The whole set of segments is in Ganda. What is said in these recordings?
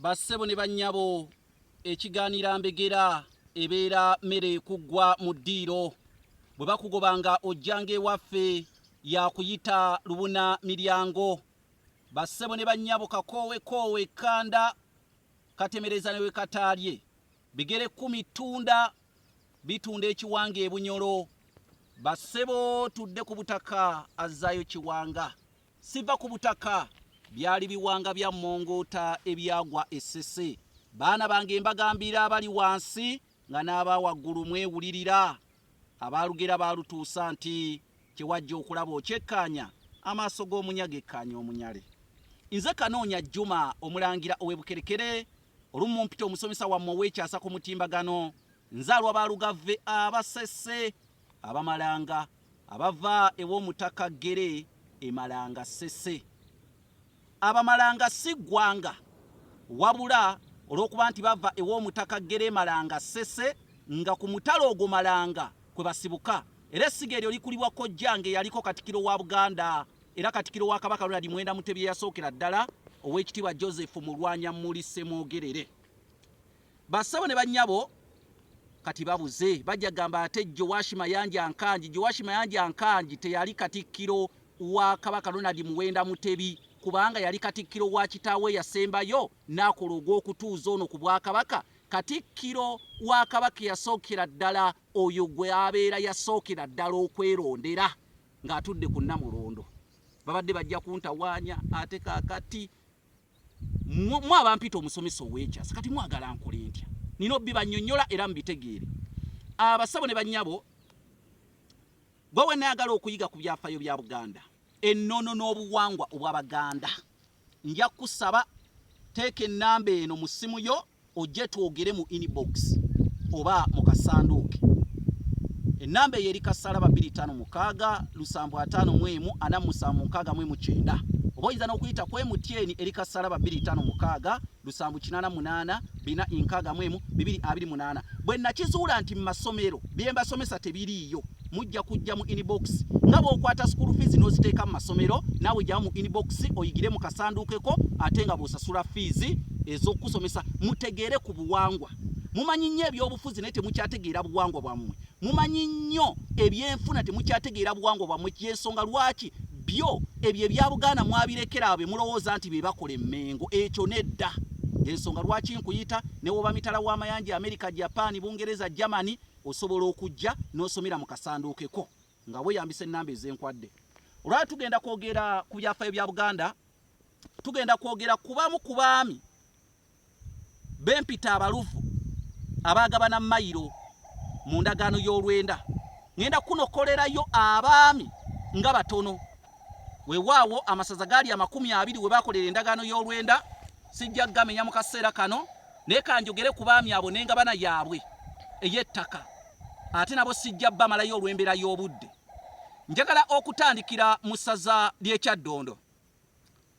Bassebo ne bannyabo, ekigaanira mbegera ebeera mmere kuggwa mu ddiiro. Bwe bakugoba nga ojjanga ewaffe yakuyita lubuna miryango. Bassebo ne bannyabo, kakoowe koowe kkanda katemereza ne wekataalye. Bigere kkumi ttunda bitunda ekiwanga e Bunyoro. Bassebo tudde ku butaka azzaayo kiwanga. Siva ku butaka byali biwanga bya mmongoota ebyagwa e Ssese. Baana bange mbagambira abali wansi nga n'aba waggulu mwewulirira. Abaalugera baalutuusa nti kye wajja okulaba okyekkaanya, amaaso g'omunya gekkaanya omunyale. Nze Kanoonya Juma Omulangira ow'e Bukerekere, olumu mumpita omusomesa wammwe ow'ekyasa ku mutimbagano. Nzaalwa ba Lugave Abasese Abamalanga. Abava ew'Omutaka Ggere e Malanga Ssese. Abamalanga si ggwanga wabula olw'okuba nti bava ew'Omutaka Ggere e Malanga Ssese nga ku mutala ogwo Malanga kwe basibuka era essiga eryo likulibwa kojjange eyaliko Katikiro wa Buganda era Katikiro wa Kabaka Ronald Muwenda Mutebi eyasookera ddala Oweekitiibwa Joseph Mulwanyammuli Ssemwogerere. Bassebo ne bannyabo kati babuze bajja gamba ate Joash Mayanja Nkangi. Joash Mayanja Nkangi teyali katikkiro wa Kabaka Ronald Muwenda Mutebi kubanga yali katikkiro wa kitaawe yasembayo n'akola ogw'okutuuza ono ku bwakabaka. Katikkiro wa Kabaka yasookera ddala oyo gwe abeera yasookera ddala okwerondera ng'atudde ku Nnamulondo. Babadde bajja kuntawaanya ate kaakati mwe abampita omusomesa ow'ekyasa kati mwagala nkole ntya? Nina obibanyonyola era mubitegeere. Abasabo ne bannyabo, gwe wenna ayagala okuyiga ku byafaayo bya Buganda, ennono n'obuwangwa obw'Abaganda, nja kukusaba teeka ennamba eno mu ssimu yo ojje twogere mu inbox oba mu kasanduuke. Ennamba eyo eri kasalaba 256 751 4769 oba oyinza n'okuyita ku MTN eri kasalaba 256 788 461 228. Bwe nakizuula nti mu masomero bye mbasomesa tebiriiyo, mujja kujja mu inbox nga bw'okwata school fees n'oziteeka mu masomero, naawe jjamu mu inbox oyigire mu kasanduuke ko, ate nga bw'osasula fees ez'okukusomesa mutegeere ku buwangwa. Mumanyi nnyo ebyobufuzi naye temukyategeera buwangwa bwammwe. Mumanyi nnyo ebyenfuna temukyategeera buwangwa bwammwe. Y'ensonga lwaki byo ebyo ebya Buganda mwabirekera abo be mulowooza nti be bakola emmengo. Ekyo nedda. Y'ensonga lwaki nkuyita ne woba mitala w'amayanja Amerika, Japan, Bungereza, Germany, osobola okujja n'osomera mu kasanduuke ko nga weeyambisa ennamba ezenkwadde. Olwali tugenda kwogera ku byafaayo bya Buganda, tugenda kwogera ku bamu ku baami bempita abaluvu abaagabana mayiro mu ndagaano y'olwenda. Ngenda kunokolerayo abaami nga batono. Weewaawo amasaza gaali 20 we baakolera endagaano y'olwenda, sijja kugamenya mu kaseera kano, naye kanjogere ku baami abo n'engabana yaabwe ey'ettaka, ate nabo sijja bamalayo olw'embeera y'obudde. Njagala okutandikira mu ssaza ly'e Kyaddondo.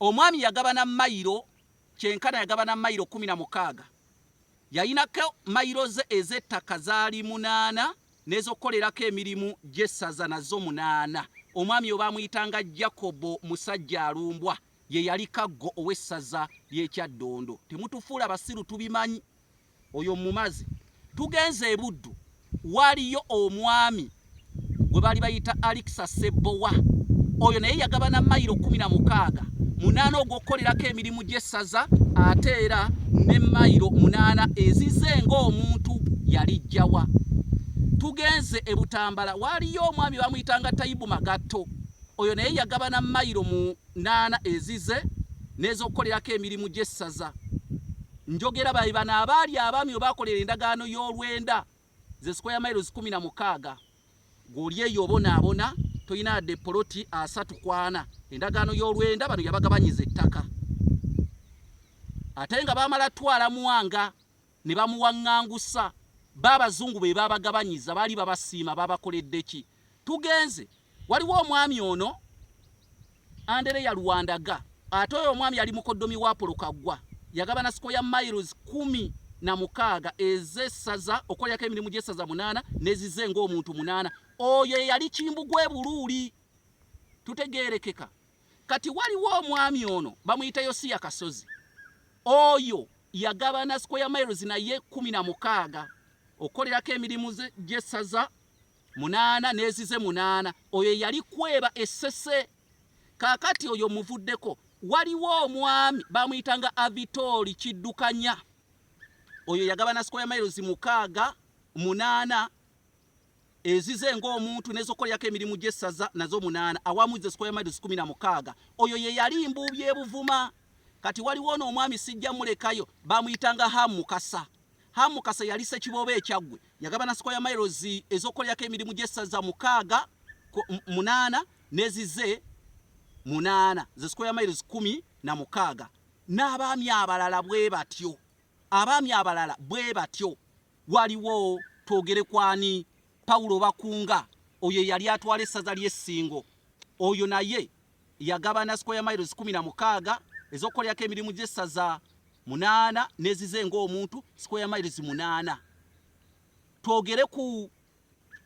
Omwami yagabana mayiro kyenkana yagabana mayiro 16. Yayinako mayiro ze ez'ettaka zaali 8 n'ez'okukolerako emirimu gy'essaza nazo 8. Omwami oyo baamuyitanga Jacobo Musajja Alumbwa, ye yali Kaggo ow'essaza ly'e Kyaddondo. Temutufuula basiru tubimanyi. Oyo mumazi. Tugenze e Buddu, waaliyo omwami gwe baali bayita Alikisa Ssebbowa. Oyo naye yagabana mayiro 16, 8 ogw'okukolerako emirimu gy'essaza ate era ne mayiro 8 ezize ng'omuntu yali jjawa. Tugenze e Butambala, waaliyo omwami bamuyitanga Taibu Magatto. Oyo naye yagabana mayiro 8 ezize n'ez'okukolerako emirimu gy'essaza. Njogera babe bano abaali abaami we baakolera endagaano y'olwenda ze square miles 16. Gw'oli eyo obonaabona tolina yadde poloti 30 ku ana. Endagaano y'olwenda bano yabagabanyiza ettaka ate nga baamala twala Mwanga ne bamuwaŋŋangusa. Bo Abazungu be baabagabanyiza baali babasiima babakoledde ki? Tugenze waliwo omwami ono Andereya Luwandaga, ate oyo omwami yali mukoddomi wa Apollo Kaggwa, yagabana square miles 16 ez'essaza okukolerako emirimu gy'essaza 8 n'ezize ng'omuntu 8. Oyo ye yali Kimbugwe e Buluuli. Tutegeerekeka. Kati waliwo omwami ono bamuyita Yosiya Kasozi. Oyo yagabana square miles naye 16 okukolerako emirimu gy'essaza 8 n'ezize 8. Oyo yali Kweba Essese. Kaakati oyo muvuddeko. Waliwo omwami bamuyitanga Avitooli Kiddukanya, oyo yagabana square miles 6, 8 ezize ng'omuntu n'ezokukolerako emirimu gy'essaza nazo 8, awamu ze square miles 16. Oyo ye yali Mbuubi e Buvuma. Kati waliwo ono omwami sijja mulekayo, bamuyitanga Hamu Mukasa. Hamu Mukasa yali Ssekiboobo e Kyaggwe, yagabana square miles ez'okukolerako emirimu gy'essaza 6, 8 n'ezize 8, ze square miles 16. N'abaami abalala bwe batyo, abaami abalala bwe batyo. Waliwo twogere kwani Paulo Bakunga, oyo yali atwala essaza ly'Essingo, oyo naye yagabana square miles 16 ez'okukolerako emirimu gy'essaza 8 n'ezize ng'omuntu square miles 8. Twogere ku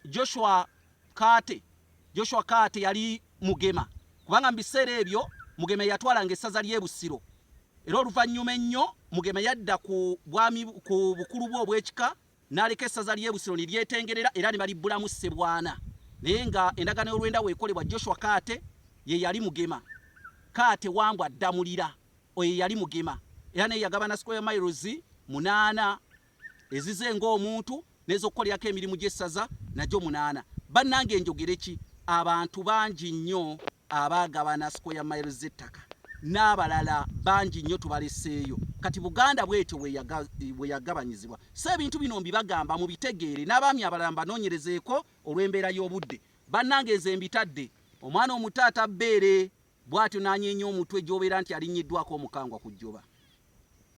Joshua Kaate. Joshua Kaate yali Mugema, kubanga mu biseera ebyo Mugema yatwalanga essaza ly'e Busiro, era oluvannyuma ennyo Mugema yadda ku bwami ku bukulu bwe obw'ekika n'aleka essaza ly'e Busiro ne lyetengerera era ne balibbulamu Ssebwana. Naye nga endagaano y'olwenda weekolebwa, Joshua Kaate ye yali Mugema. Kaate Wambwa Ddamulira oyo yali Mugema, era naye yagabana square miles 8 ezize ng'omuntu n'ez'okukolerako emirimu gy'essaza nagyo 8. Bannange njogere ki? Abantu bangi nnyo abaagabana square miles z'ettaka n'abalala bangi nnyo tubaleseeyo. Kati Buganda bw'etyo bwe yagabanyizibwa. So ebintu bino mbibagamba mubitegeere, n'abaami abalala mbanoonyerezeeko olw'embeera y'obudde. Bannange nze mbitadde. Omwana omuto atabbeere bw'atyo n'anyeenya omutwe gy'obeera nti alinnyiddwako omukangwa ku jjoba.